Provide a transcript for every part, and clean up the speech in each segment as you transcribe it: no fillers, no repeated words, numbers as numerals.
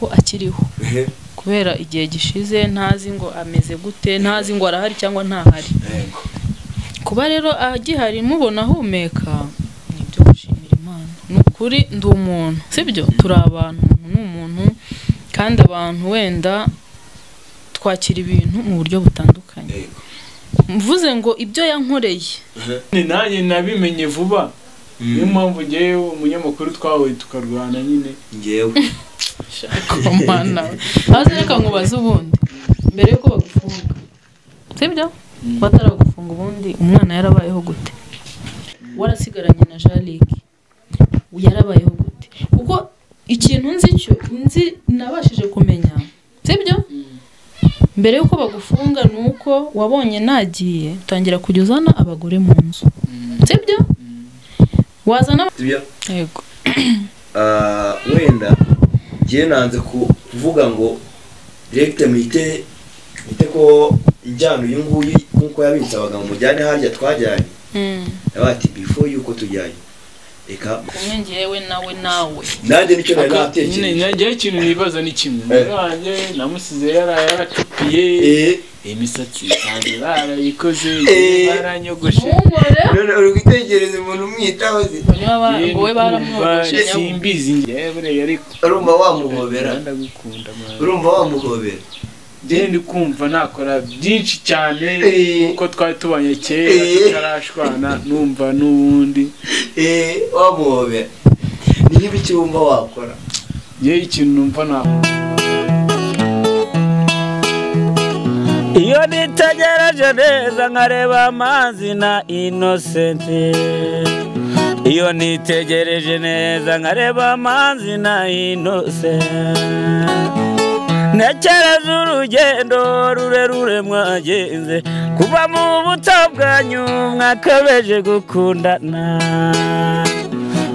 ko akiriho kubera igihe gishize ntazi ngo ameze gute, ntazi ngo arahari cyangwa ntahari. Kuba rero agihari mubona ahumeka nibyo gushimira Imana. Nukuri ndi umuntu, sibyo? Turi abantu, umuntu ni umuntu, kandi abantu wenda twakira ibintu mu buryo butandukanye. Mvuze ngo ibyo yankoreye nanjye nabimenye vuba, niyo mpamvu ngewe umunyamakuru twahuye tukarwana nyine ngewe. Mana, aze reka nkubaze ubundi mbere yuko bagufunga, sibyo? Bataragufunga ubundi umwana yarabayeho gute? Warasigaranye na Jarike yarabayeho gute? Kuko ikintu nzi cyo nzi nabashije kumenya, sibyo? Mbere yuko bagufunga nuko wabonye nagiye utangira kujya uzana abagore mu nzu, sibyo? Wazana. Yego. Wenda ngiye nanze kuvuga ngo direct mwite ko injyana uyu nguyu nkuko yabitsabaga mu mujyane harya twajyanye. Yabati before yuko tujyayo reka kumwe ngewe nawe nanjye nicyo nari natekereje. Nyine ikintu nibaza ni kimwe, nanjye namusize yaracupiye imisatsi kandi barayikoze baranyogoshe. None uri gutekereza umuntu umwitaho se ngo we baramwogoshe? Simbizi ngewe buriya, ariko urumva wamuhobera, ndagukunda mwana, urumva wamuhobera. Njye ndi kumva nakora byinshi cyane kuko twari tubanye kera tutarashwana, numva n'ubundi wamuhobera. Ni ibiki wumva wakora? Njye ikintu numva nakora. Iyo nitegereje neza nkareba Amazi na Innocent, iyo nitegereje neza nkareba Amazi na Innocent, ntekereza urugendo rurerure mwagenze kuva mu buto bwanyu mwakabeje gukundana.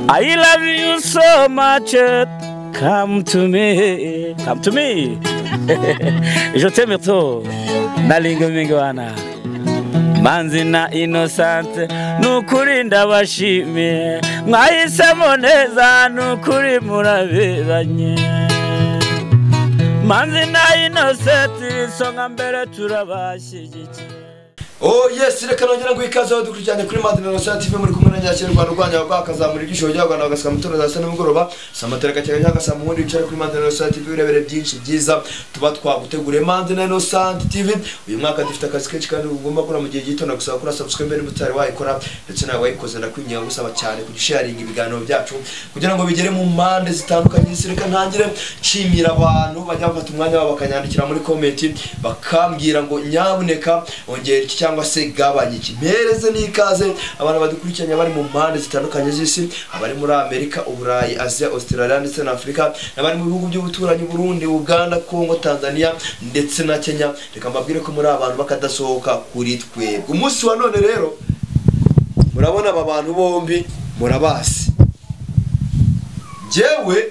I love you so much, come to me, come to me. Je t'aime trop, nalinga mingwana Manzi na Innocent, nukuri ndabashimiye mwahisemo neza, nukuri muraberanye. Manzi na Innocent isonga mbere turabashyigikiye. Oh yes, reka nongera ngo ikaze aho dukurikiranye kuri Madina Innocent TV, muri kumwe na Nyakira Rwanda rwanya bakazamura ibyisho by'Abanyarwanda bagasika mutora za nimugoroba samatera gakeka cyangwa saa muhundi wicara kuri Madina Innocent TV urebere byinshi byiza tuba twaguteguriye. Madina Innocent TV uyu mwaka dufite akazi kenshi kandi ugomba gukora mu gihe gito, nagusaba kuri subscribe niba utari wayikora, ndetse nawe wayikoze ndakwinginga gusaba cyane kugisharinga ibiganiro byacu kugira ngo bigere mu mpande zitandukanye. Reka ntangire nshimira abantu bajya bafata umwanya wabo bakanyandikira muri comment bakambwira ngo nyabuneka ongera iki cyangwa se gabanya iki. Mpereze n'ikaze abantu badukurikiranye bari mu mpande zitandukanye z'isi, abari muri Amerika, Uburayi, Asia, Australia ndetse na Afrika, n'abari mu bihugu by'ubuturanyi Burundi, Uganda, Congo, Tanzania ndetse na Kenya. Reka mbabwire ko muri abantu bakadasohoka kuri twebwe. Umunsi wa none rero murabona aba bantu bombi murabasi. Jewe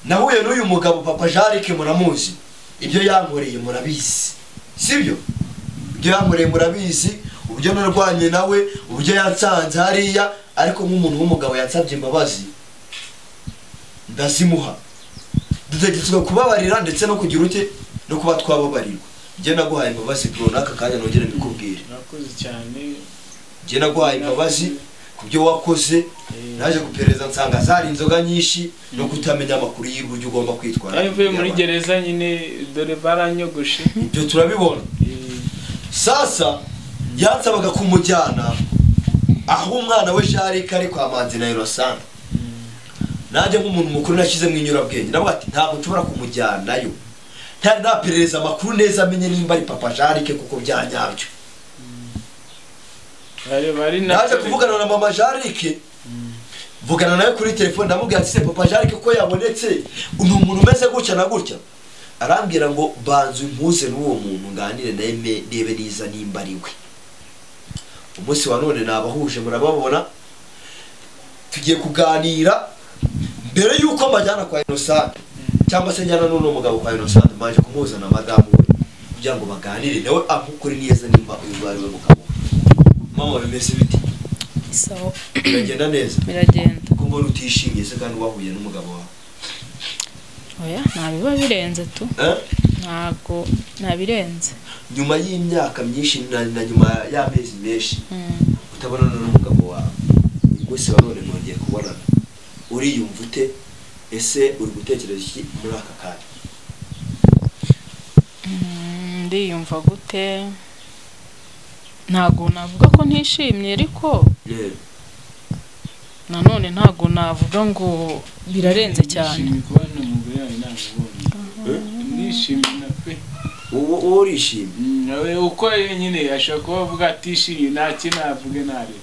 nahuye n'uyu mugabo Papa Jarike muramuzi, ibyo yankoreye murabizi, sibyo? Ibyo yankoreye murabizi, uburyo narwanye nawe, uburyo yansanze hariya, ariko nk'umuntu w'umugabo yansabye imbabazi ndazimuha. Dutegetswe kubabarira ndetse no kugira ute no kuba twababarirwa. Njye naguhaye imbabazi bro, n'aka kanya nongere mbikubwire. Nakoze cyane. Njye naguhaye imbabazi kubyo wakoze, naje gupereza nsanga zari inzoga nyinshi no kutamenya amakuru y'uburyo ugomba kwitwara. Navuye muri gereza nyine dore baranyogoshe. Ibyo turabibona. Sasa yansabaga kumujyana aho umwana we Jarike ari kwa Manzi na Innocent. Nanjye nk'umuntu mukuru nashyize mu inyurabwenge ndavuga ati ntabwo nshobora kumujyanayo ntari naperereza amakuru neza amenye nimba ari Papa Jarike kuko byanyabyo. Naje kuvugana na Mama Jarike, mvugana nawe kuri telefone ndamubwira ati se Papa Jarike ko yabonetse ni umuntu umeze gutya na gutya, arambwira ngo banzu impuze n'uwo muntu nganire nawe ndebe niza nimba ari we. Umunsi wa none nabahuje murababona, tugiye kuganira mbere yuko mbajyana kwa Innocent cyangwa se njyana n'uno mugabo kwa Innocent, mbanje kumuhuza na madamu we kugira ngo baganire nawe amukuri neza nimba uyu ari we mugabo. Mama bimeze biti? Sawa. Biragenda neza? Biragenda. Ko mbona utishimiye se kandi wahuye n'umugabo wawe? Oya, ntabiba birenze tu. Ntabwo nabirenze. Nyuma y'imyaka myinshi na nyuma y'amezi menshi utabonana n'umugabo wawe, gusa none mwongeye kubonana, uriyumva ute? Ese uri gutekereza iki muri aka kanya? Ndiyumva gute? Ntabwo navuga ko ntishimye, ariko nanone ntabwo navuga ngo birarenze cyane. Nishimiye kubona umugore wawe namubonye. Nishimiye na pe. Wowe urishimye? Nawe uko nyine ashobora kuba avuga atishimye, nta kintu navuge nabi.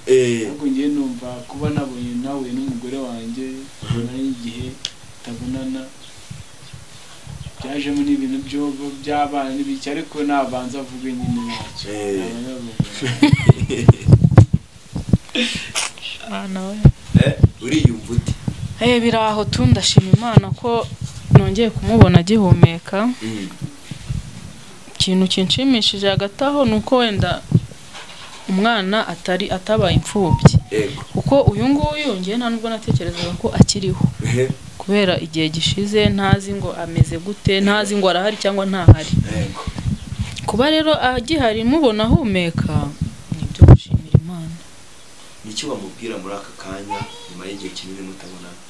Ahubwo njye numva kuba nabonye nawe n'umugore wanjye nyuma y'igihe tutabonana, byajemo n'ibintu by'abana n'ibiki, ariko nabanza avuge nyine ntacyo. Uriyumva ute? Biraho tu, ndashima Imana ko nongeye kumubona agihumeka. Ikintu kinshimishije hagati aho ni uko wenda umwana atari atabaye imfubyi, kuko uyu nguyu njye nta nubwo natekerezaga ko akiriho, kubera igihe gishize ntazi ngo ameze gute, ntazi ngo arahari cyangwa ntahari. Kuba rero agihari mubona ahumeka ni ibyo gushimira Imana. Niki wamubwira muri aka kanya nyuma y'igihe kinini mutabonana?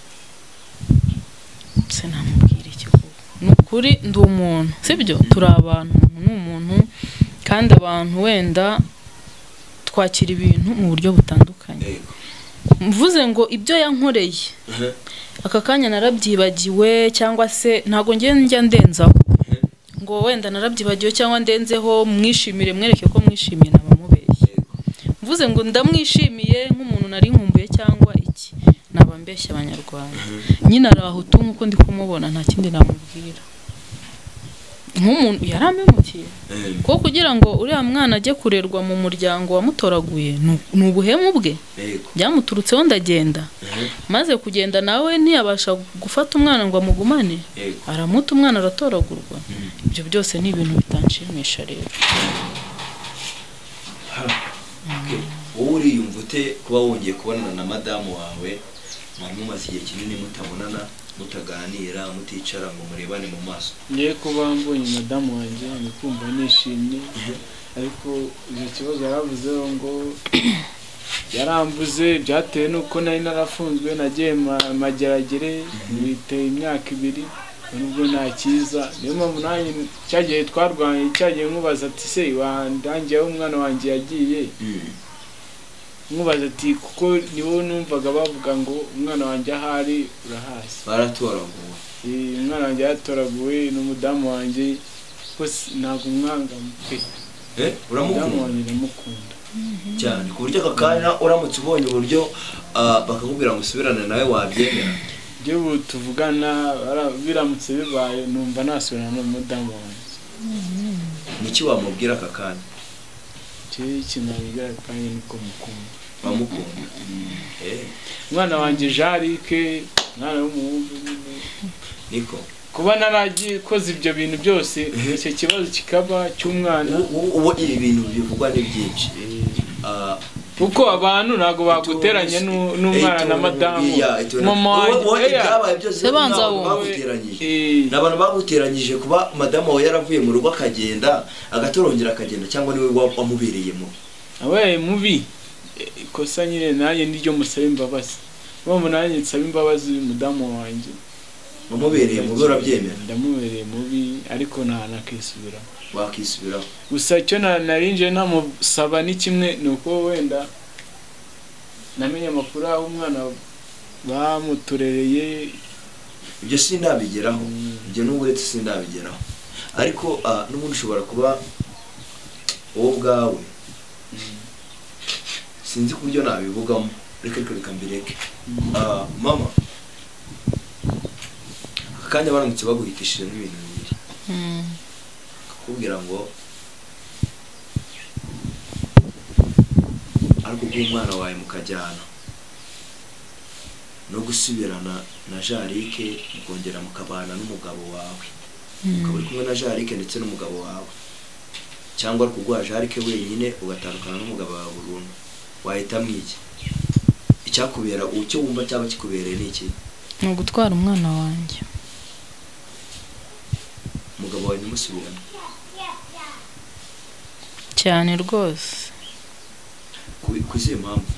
Se namubwira iki koko? Ni ukuri ndi umuntu, sibyo? Turi abantu, umuntu ni umuntu, kandi abantu wenda twakira ibintu mu buryo butandukanye. Mvuze ngo ibyo yankoreye aka kanya narabyibagiwe, cyangwa se ntago ngiye njya ndenzaho ngo wenda narabyibagiwe cyangwa ndenzeho, mwishimire mwereke ko mwishimiye nabamubeshye. Mvuze ngo ndamwishimiye nk'umuntu nari nkumbuye cyangwa iki, naba mbeshya abanyarwanda. Nyine arahutu nkuko ndi kumubona, nta kindi namubwira. Nk'umuntu yarampemukiye, kuko kugira ngo uriya mwana ajye kurerwa mu muryango wamutoraguye ni ubuhemu bwe, byamuturutseho ndagenda. Maze kugenda nawe ntiyabasha gufata umwana ngo amugumane, aramuta umwana aratoragurwa. Ibyo byose ni ibintu bitanshimisha rero. Wowe uriyumva ute kuba wongeye kubonana na madamu wawe mwari mumaze igihe kinini mutabonana, mutaganira, muticara ngo murebane mu maso? Ngiye kuba mbonye madamu wanjye ni kumva nishimye, ariko icyo kibazo yaravuzeho ngo yarambuze byatewe nuko nari narafunzwe, nagiye mageragere biteye imyaka 2 nubwo nta cyiza. Niyo mpamvu nanjye cyagiye twarwanye, cyagiye nkubaza ati se wandangiye aho umwana wanjye yagiye, nkubaza ati kuko nibo numvaga bavuga ngo umwana wanjye ahari urahazi. Baratoraguwe. Umwana wanjye yaratoraguwe n'umudamu wanjye, ko ntabwo umwanga pe. Uramukunda? Ndamukunda cyane, ku buryo aka kanya uramutse ubonye uburyo bakakubwira ngo usubirane nawe wabyemera? Ibyo ubu tuvugana biramutse bibaye numva nasubirana n'umudamu wanjye. Niki wamubwira aka kanya? Iki nabwira aka kanya ni ko mukunda. Bamukunda. Umwana wanjye Jarike, umwana w'umuhungu niko kuba naragikoze ibyo bintu byose, icyo kibazo kikaba cy'umwana. Ubu ibi bintu bivugwa ni byinshi, kuko abantu ntabwo baguteranye n'umwana na madamu. Mama wanjye ibyabaye byose baguteranyije, ni abantu baguteranyije kuba madamu wawe yaravuye mu rugo akagenda agatorongera akagenda, cyangwa niwe wamubereye mubi? Abaye mubi ikosa nyine nanjye niryo musaba imbabazi. Mama nanjye nsaba imbabazi mudamu wanjye. Wamubereye mubi urabyemera? Ndamubereye mubi, ariko nta nakisubiraho. Wakisubiraho. Gusa icyo narinje ntamusaba ni kimwe, ni uko wenda namenye amakuru aho umwana bamuturereye. Ibyo sindabigeraho, ibyo n'ubu uretse sindabigeraho, ariko n'ubundi ushobora kuba wowe ubwawe sinzi ku buryo nabivugamo, reka mbireke. Mama, aka kanya baramutse baguhitishije nk'ibintu bibiri, akakubwira ngo ariko bw'umwana wawe mukajyana no gusubirana na Jarike, mukongera mukabana n'umugabo wawe, ukaba uri kumwe na Jarike ndetse n'umugabo wawe, cyangwa ari kuguha Jarike wenyine ugatandukana n'umugabo wawe burundu, wahitamo iki? Icyakubera icyo wumva cyaba kikubereye ni iki? Ni ugutwara umwana wanjye. Umugabo wawe ntimusubirane cyane rwose. Ku izihe mpamvu?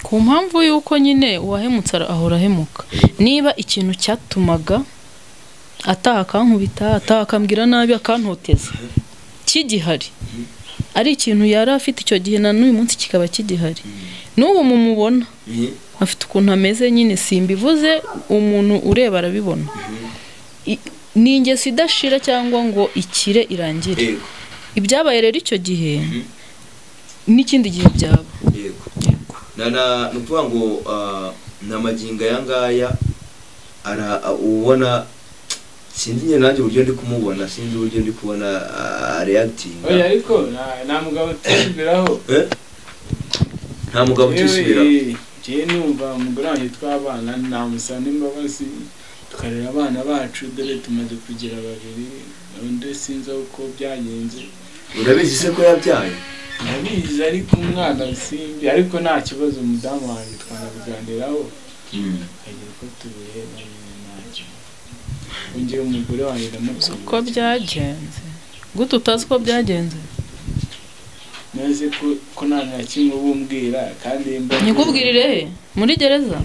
Ku mpamvu y'uko nyine uwahemutse ahora ahemuka. Niba ikintu cyatumaga ataha akankubita, ataha akambwira nabi, akantoteza, kigihari, ari ikintu yari afite icyo gihe na n'uyu munsi kikaba kigihari, n'ubu mumubona afite ukuntu ameze nyine, simbivuze, umuntu ureba arabibona. Ni ingeso idashira cyangwa ngo ikire irangire. Ibyabaye rero icyo gihe n'ikindi gihe byaba. Yego. Na nukuvuga ngo na magingo aya ngaya ubona sinzi nyine nanjye uburyo ndi kumubona, sinzi uburyo ndi kubona reacting. Oya ariko nta mugabo utisubiraho. Nta mugabo utisubiraho. Njye numva umugore wanjye twabana namusaba n'imbabazi tukarera abana bacu, dore tumaze kugira babiri, undi sinzi uko byagenze. Urabizi se ko yabyaye? Ndabizi ariko umwana simbi, ariko nta kibazo umudamu wanjye twanabiganiraho tukagira uko tubireba nyine ntacyo. Njyewe umugore wanjye ndamukunda. Uko byagenze? Gute utazi uko byagenze? Nzi ko nta na kimwe ubumbwira kandi mba Nikubwirire he? Muri gereza?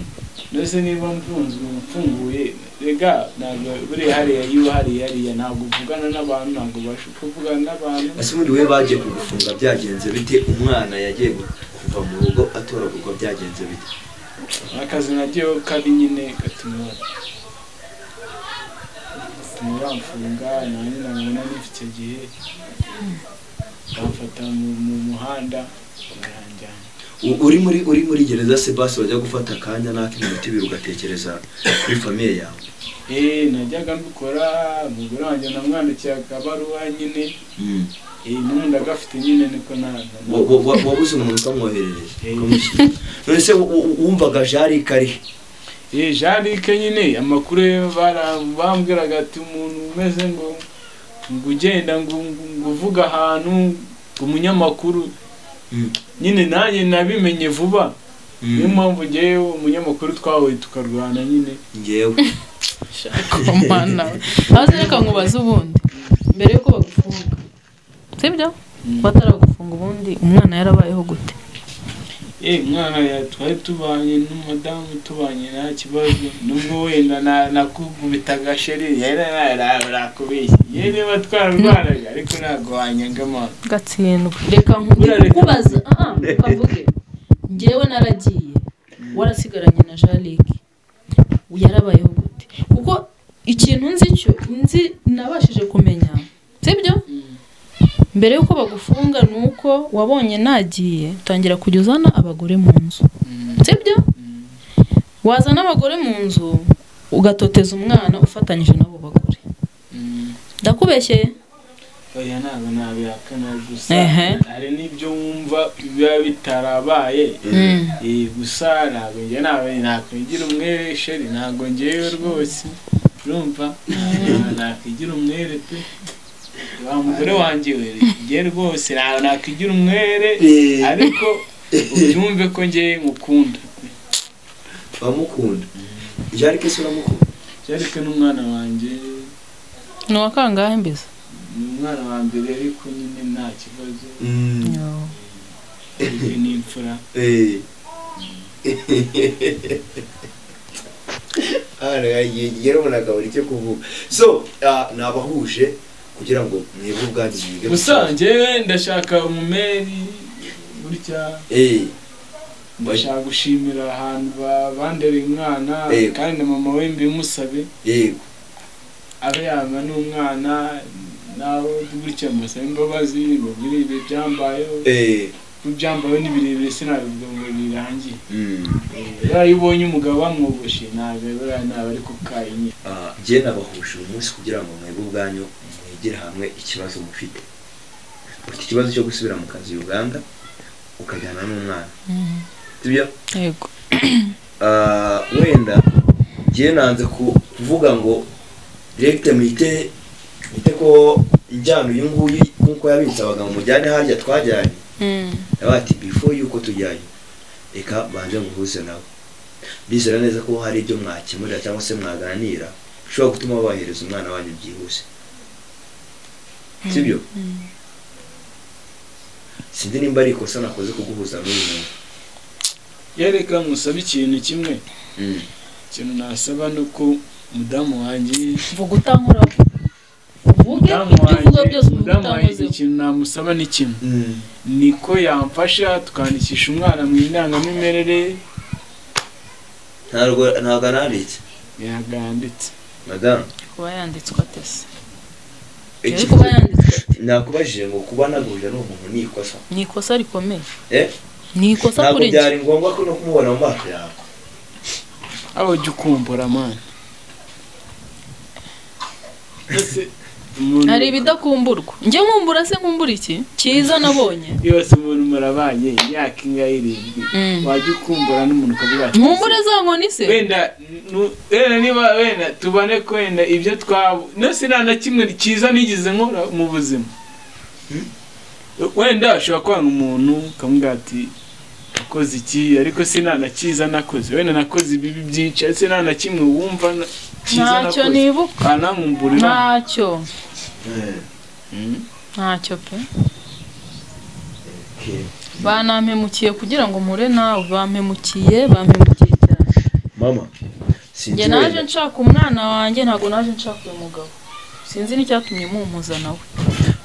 Nese niba mfunzwe mfunguye rega ntabwo buri hariya yiwe hariya ntabwo uvugana n'abantu, ntabwo ubasha kuvugana n'abantu. Ese ubundi we bagiye kugufunga byagenze bite? Umwana yagiye kuva mu rugo atoragurwa byagenze bite? Akazi nagiyeho kabi nyine gatuma bamfunga, nanjye nabona nifite icyo gihe bamfata mu muhanda baranjyana. Uri muri gereza se basi wajya gufata akanya n'ak'iminota ibiri ugatekereza kuri famiye yawe? Najyaga mbikora, umugore wanjye namwandikiye akabaruwa nyine, n'ubundi agafite nyine niko wabuze umuntu ukamwoherereza. None se wumvaga Jarike ari he? Jarike nyine amakuru bambwiraga ati umuntu umeze ngo ugenda ngo uvuga ahantu umunyamakuru nyine nanjye nabimenye vuba, niyo mpamvu ngewe umunyamakuru twahuye tukarwana nyine ngewe. Komana aze reka nkubaze ubundi mbere yuko bagufunga, sibyo? Bataragufunga ubundi umwana yarabayeho gute? Umwana twari tubanye n'umudamu, tubanye nta kibazo, nubwo wenda nakubitaga sheri yarakubeshye niba twararwaraga ariko ntabwo wanyanga amana gatsindwa. Reka nkubaze ukavuge ngewe naragiye warasigaranye na Jarike yarabayeho gute? Kuko ikintu nzi cyo nzi nabashije kumenya, sibyo? Mbere yuko bagufunga nuko wabonye nagiye utangira kujya uzana abagore mu nzu, sibyo? Wazana abagore mu nzu ugatoteza umwana ufatanyije n'abo bagore. Ndakubeshyeye? Oya ntabwo nabihakana, gusa hari n'ibyo wumva biba bitarabaye. Gusa ntabwo njye nakwigira umwere sheri, ntabwo ngewe rwose urumva nakwigira umwere pe. Wa mugore wanjye we ngewe rwose ntabwo nakwigira umwere, ariko ubyumve ko ngewe ngukunda. Bamukunda. Jarike se uramukunda? Jarike n'umwana wanjye. Ni uwa kangahe mbese? Ni umwana wa mbere ariko nyine nta kibazo. Ni imfura. Yero umuntu akabura icyo kuvuga. So nabahuje kugira ngo mwebwe ubwanyu mwige. Gusa njyewe ndashaka umumeri gutya. Ndashaka gushimira ahantu bandereye umwana kandi na mama we mbimusabe. Yego. Abe yaba n'umwana nawe gutya musabe imbabazi mubwire ibi byambayeho. Ibyambayeho ni birebire sinabivuga ngo birangiye. Iyo ubonye umugabo bamwogoshe ntabwo ntabwo ari kukayi. Njye nabahuje uyu munsi kugira ngo mwebwe ubwanyu mwigire hamwe ikibazo mufite. Ufite ikibazo cyo gusubira mu kazi Uganda ukajyana n'umwana. Sibyo? Yego. Wenda njye nanze kuvuga ngo direct mwite ko injyana uyu nguyu nkuko yabitsabaga mu mujyane harya twajyanye. Ati before yuko tujyayo reka banze nguhuze nawe. Bizera neza ko hari ibyo mwakemurira cyangwa se mwaganira Ushobora gutuma bahereza umwana wanyu byihuse. Sibyo? Sinzi nimba ari ikosa nakoze kuguhuza n'uyu muntu. Yereka musaba ikintu kimwe. Ikintu nasaba nuko mudamu wanjye vuga utankora. Uvuge ibyo byose uvuga. Ikintu namusaba ni kimwe. Niko yamfasha tukandikisha umwana mu indangamimerere. Ntabwo nanditse. Yaganditse. Madame kuba yanditswe atese. Kuba yanditswe. Nakubajije ngo kuba naguje n'umuntu ni ikosa. Ni ikosa rikomeye. Ni ikosa kuri njye. Ntabwo byari ngombwa ko no kumubona mu maso yawe. Abo jya ukumbura man. Hari ibidakumburwa. Njye nkumbura se nkumbura iki? Cyiza nabonye. Yose umuntu murabanye imyaka ingahe irindwi. Wajya ukumbura n'umuntu ukavuga ati nkumbure za nkoni se? Wenda niba wenda tubane ko wenda ibyo twabo no sina na kimwe cyiza nigeze nkora mu buzima. Wenda ashobora kwanga umuntu ukamubwira ati akoze iki ariko sina na cyiza nakoze. Wenda nakoze ibibi byinshi sina na kimwe wumva cyiza nakoze. Ntacyo nibuka. Anankumburira. Ntacyo. Ntacyo pe. Banampemukiye kugira ngo mpure nawe, bampemukiye cyane. Mama, sinzi. Naje nshaka umwana wanjye ntago naje nshaka uyu mugabo. Sinzi n'icyatumye mumpuza nawe.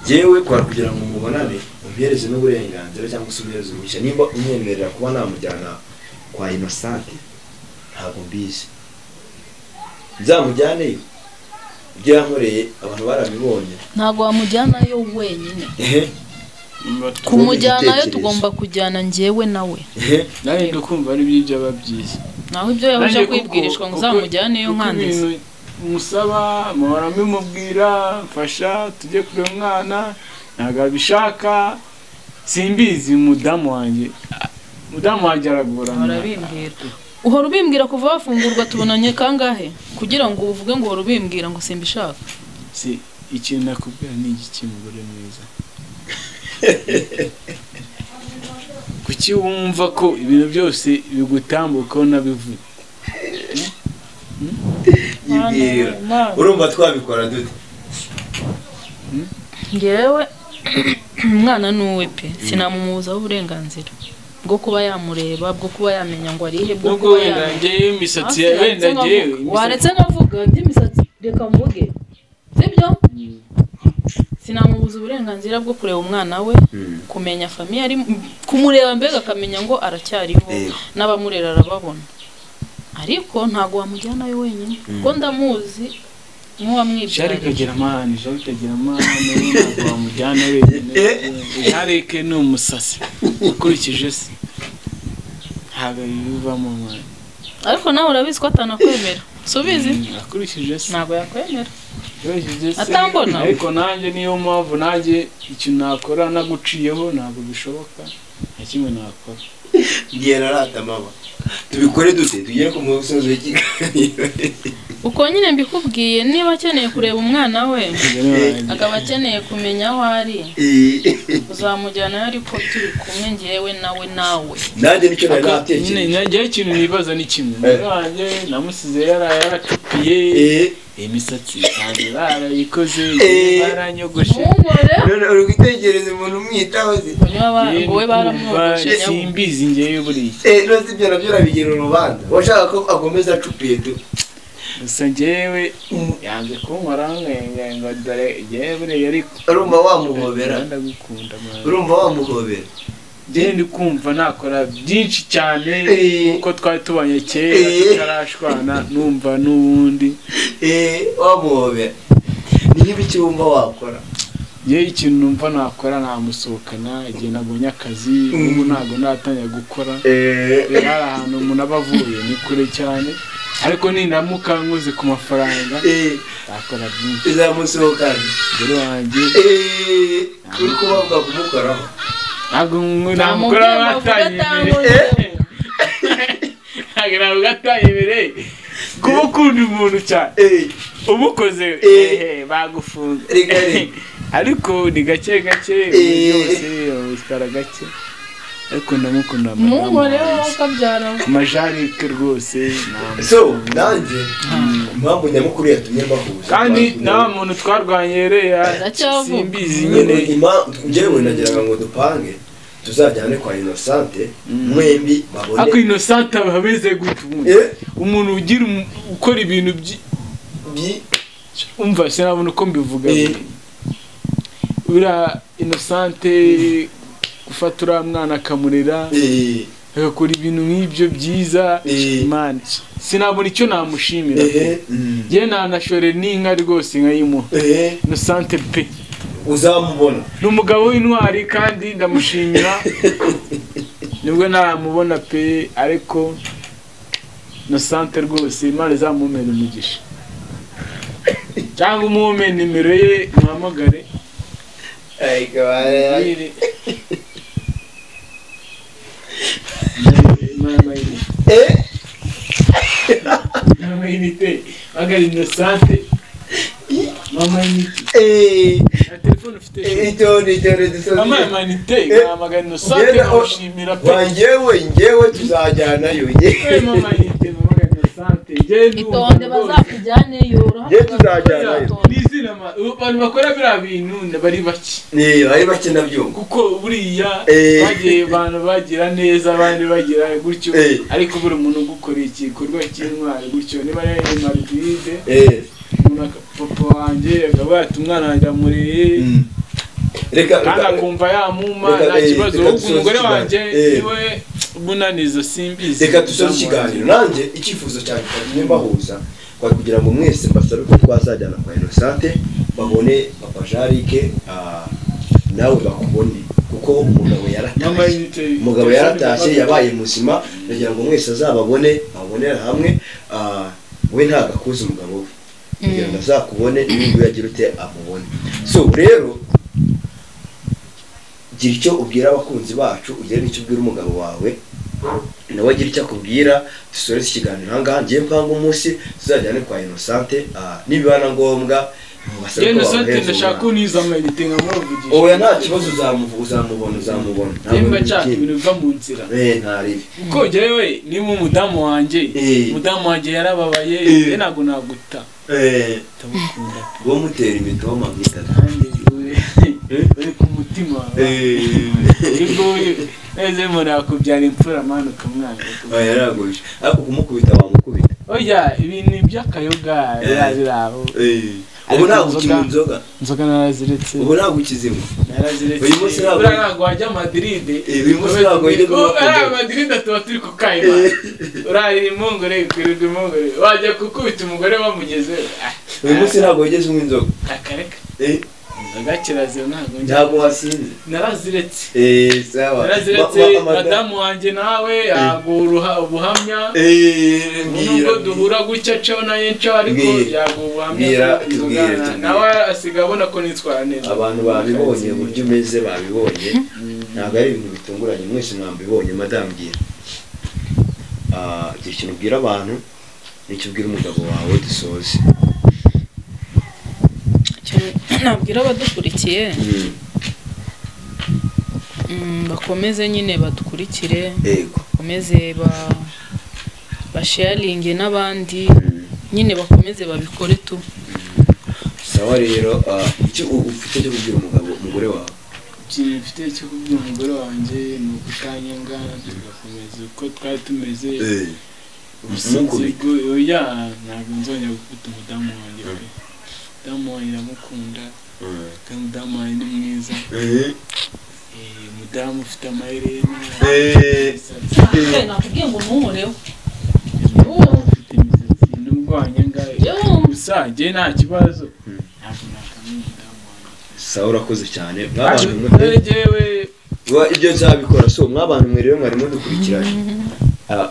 Jewe kwa kugira ngo mubonane umpereze n'uburenganzira cyangwa se umpereze umugisha nimba unyemerera kuba namujyana kwa Innocent ntabwo mbizi. Nzamujyaneyo. Ibyo yankoreye abantu barabibonye. Ntabwo wamujyanayo wenyine. Kumujyanayo tugomba kujyana njyewe nawe. Nawe ndakumva ari by'ibyo ababyize. Naho ibyo yaje kwibwirishwa ngo uzamujyaneyo nkandese. Musaba muhora mumubwira mfasha tujye kure umwana ntabwo abishaka simbizi mudamu wanjye aragorana. Arabimbwira. Uhora ubimbwira kuva wafungurwa tubonanye kangahe kugira ngo uvuge ngo uhora ubimbwira ngo simbishaka. Si ikintu nakubwira ni igiki mugore mwiza. Kuki wumva ko ibintu byose bigutambukaho nabivuze? Yibwira. Urumva twabikora dute? Ngewe umwana nuwe pe sinamumuzaho uburenganzira bwo kuba yamureba, bwo kuba yamenya ngo arihe, bwo kuba wenda ngewe imisatsi wenda ngewe waretse nkavuga by'imisatsi reka mvuge sibyo? Sinamubuza uburenganzira bwo kureba umwana we, kumenya famiye ari kumureba mbega akamenya ngo aracyariho n'abamurera arababona. Ariko ntago wamujyanayo wenyine ko ndamuzi nk'uwamwibyariye. Jarike agira amahane, ntabwo wamujyana wenyine. Jarike ni umusasi ukurikije se ntabwo bivamo mwana. Ariko nawe urabizi ko atanakwemera. Subizi? Akurikije se ntabwo yakwemera. Atambona. Ariko nanjye niyo mpamvu nanjye ikintu nakora naguciyeho ntabwo bishoboka nta kimwe nakora. Ngiye narata mama. Tubikore dute tugere ku musozo w'ikiganiro. Uko nyine mbikubwiye niba akeneye kureba umwana we akaba akeneye kumenya aho ari uzamujyana ariko turi kumwe ngewe nawe. Nanjye nicyo nari natekereje. Nyine ngewe ikintu nibaza ni kimwe. Nanjye namusize yaracupiye imisatsi yanjye barayikoze baranyogoshe. None uri gutekereza umuntu umwitaho se? Ngo we baramwogoshe. Simbizi ngewe buriya. None ibyo nabyo urabigira urubanza. Washaka ko akomeza acupiye tu. Gusa ngewe yanze kunkora ngo dore ngewe buriya ariko. Urumva wamuhobera. Ndagukunda mwana. Urumva wamuhobera. Njye ndi kumva nakora byinshi cyane kuko twari tubanye kera tutarashwana numva n'ubundi wamuhobera. Ni nk'ibiki wumva wakora? Njye ikintu numva nakora namusohokana igihe nabonye akazi ubu ntabwo natangiye gukora. Hari ahantu umuntu aba avuye ni kure cyane ariko nindamuka nkoze ku mafaranga nakora byinshi. Izamusohokana umugore wanjye uri kubavuga kumukoraho. Ntabwo namukora batanye imbere. Ntabwo imbere. Kuba ukunda umuntu cyane umukoze bagufunga. Ariko ni gake gake byose bitwara gake. Ariko ndamukunda mumukoreho ukabyara majarike rwose. So nanjye Impamvu nyamukuru yatumye mbahuza kandi nta muntu twarwanye reya simbizi nyine. Njyewe nagiraga ngo dupange tuzajyane kwa Innocente mwembi babone. Ako Innocente aba ameze gute ubundi? Umuntu ugira ukora ibintu umva sinabona uko mbivuga. Uriya Innocente gufata uriya mwana akamurera agakora ibintu nk'ibyo byiza, Imana sinabona icyo namushimira. Njye nanashore n'inka rwose nkayimuha. Innocente pe uzamubona ni umugabo w'intwari kandi ndamushimira nubwo ntaramubona pe, ariko Innocente rwose Imana izamumera umugisha, cyangwa umume nimero ye muhamagare. Mama Innocente mama inite telefone ufite mama inite ngamagana Innocente namushimira pe. Wanjyewe tuzajyanayo mama inite mama Innocente itonde bazakujyaneyo tuzajyanayo. Nizina abantu bakora biriya bintu bari bake, bari bake nabyo kuko buriya bagiye abantu bagira neza abandi bagira gutyo, ariko buri muntu ugukoreye igikorwa cy'intwari gutyo niba ari Madrid papa wanjye akaba yata umwana wanjye amureye kandi akumva yamuma nta kibazo, ahubwo umugore wanjye niwe bunanizo simbizi. Reka dusoze ikiganiro nanjye icyifuzo cyanjye cyatumye mbahuza kwa kugira ngo mwese mbasabe ko twazajyana kwa Innocente babone papa Jarike nawe bakubone, kuko umugabo yaratashye, umugabo yaratashye yabaye muzima, ndagira ngo mwese azababone babonera hamwe. We ntabwo akuze umugabo we kugira ngo azakubone n'ubwo yagira ute amubone. So rero gira icyo ubwira abakunzi bacu, ugire n'icyo ubwira umugabo wawe nawe agira icyo akubwira, dusoreze ikiganiro aha ngaha. Ngiye mpanga umunsi tuzajyane kwa Innocente nibiba na ngombwa Innocente ndashaka uniza amayinite nkamuvugisha. Oya nta kibazo uzamubona uzamubona. Nimba nshaka ibintu biva mu nzira. Nta ribi. Kuko njyewe niba umudamu wanjye, umudamu wanjye yarababaye, njye ntabwo naguta. Ndamukunda. Uwo mutera imitoma nk'itatu. Uri ku mutima. Neze umuntu yakubyara imfura mwana ukamwanga. Oya yaraguje. Ariko kumukubita wamukubita. Oya ibintu by'akayoga birabirabo. Ubu ntabwo ukinywa inzoga. Inzoga naraziretse. Ubu ntabwo ukizinywa. Naraziretse. Uyu munsi ntabwo ntabwo wajya Madrid. Uyu munsi ntabwo wajya Madrid tuba turi ku kayima. Urarira impungure kwirirwa impungure. Wajya kukubita umugore bamugeze. Uyu munsi ntabwo wigeze unywa inzoga. Akareka. Inzoga kirazira ntabwo njya. Ntabwo wasinze. Naraziretse. Sawa. Naraziretse madamu wanjye nawe yaguha ubuhamya. Nubwo duhura gutya cyo naye nco ariko yaguha ubuhamya. Nawe asiga abona ko nitwara neza. Abantu babibonye uburyo umeze babibonye. Ntabwo ari ibintu bitunguranye mwese mwambibonye madamu bwira. Gira ikintu ubwira abantu n'icyo ubwira umugabo wawe dusoze. Nabwira abadukurikiye bakomeze nyine badukurikire, bakomeze basharinge n'abandi nyine bakomeze babikore tu. Sawa rero icyo ufite cyo kubwira umugabo umugore wawe? Ikintu mfite cyo kubwira umugore wanjye ni ukutanyanga tugakomeza uko twari tumeze. Oya ntabwo nzongera gukubita umudamu wanjye pe. Umudamu wanjye ndamukunda kandi umudamu wanjye ni mwiza. Umudamu ufite amaherena. Nakubwiye ngo ntunkoreho. Ufite imisatsi nubwo wanyanga gusa njye nta kibazo. Ntabwo nakamenya umudamu wanjye. Sawa urakoze cyane. Ibyo nzabikora. So mwabantu mwe rero mwarimo dukurikiranye.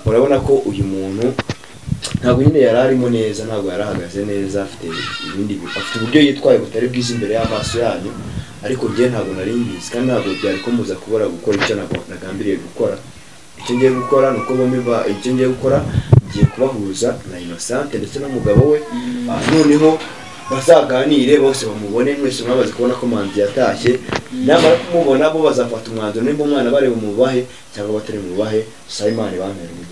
Urabona ko uyu muntu ntabwo nyine yari arimo neza, ntabwo yarahagaze neza, afite ibindi afite uburyo yitwaye butari bwiza imbere y'amaso yanyu, ariko njye ntabwo nari mbizi kandi ntabwo byari kumuza kubura gukora icyo nagambiriye gukora. Icyo ngiye gukora ni uko bombi icyo ngiye gukora ngiye kubahuza na Innocente ndetse n'umugabo we, noneho bazaganire bose bamubone mwese mwabaze kubona ko Manzi yatashye. Namara kumubona bo bazafata umwanzuro nimba umwana bari bumubahe cyangwa batari bumubahe. Simon bampera umugisha.